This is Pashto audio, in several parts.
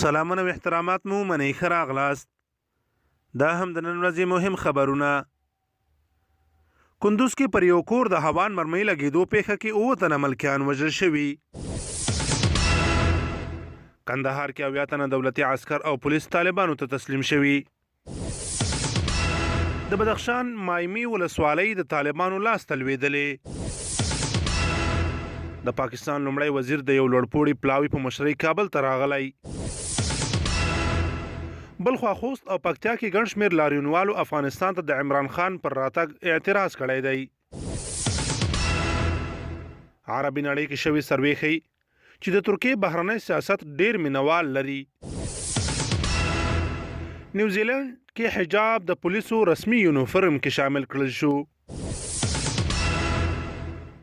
سلامونه او احترامات مو ومنئ، ښه راغلاست. دا هم د نن ورځې مهم خبرونه. کندوز کې پر یو کور د هوان مرمۍ لګېدو پېښه کې اووه تنه ملکیان وژل شوي. کندهار کې 70 تنه دولتي عسکر او پولیس طالبانو ته تسلیم شوي. د بدخشان مایمي ولسوالۍ د طالبانو لاس ته لوېدلې. د پاکستان لومړی وزیر د یو لوړپوړي پلاوي په مشرۍ کابل ته راغلی. بلخوا خوست او پکتیا کې ګڼ شمېر لاریونوالو افغانستان ته د عمران خان پر راتګ اعتراض کړی دی. عربي نړۍ کې شوې سروې ښيي چې د ترکیې بهرنی سیاست ډیر مینوال لري. نیوزیلند کې حجاب د پولیسو رسمي یونیفرم کې شامل کړل شو.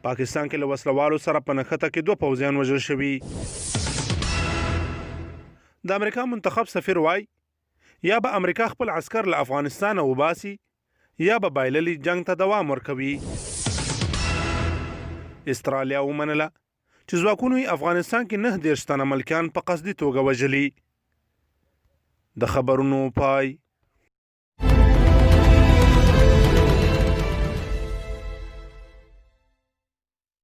پاکستان کې له وسلوالو سره په نښته کې دوه پوځیان وژل شوي. د امریکا منتخب سفیر وای یا به امریکا خپل عسکر له افغانستانه وباسي یا به بایللی جنګ ته دوام ورکوي. استرالیا ومنله چې ځواکونو یې افغانستان کې 39 تنه ملکیان په قصدي توګه وژلي. د خبرونو پای.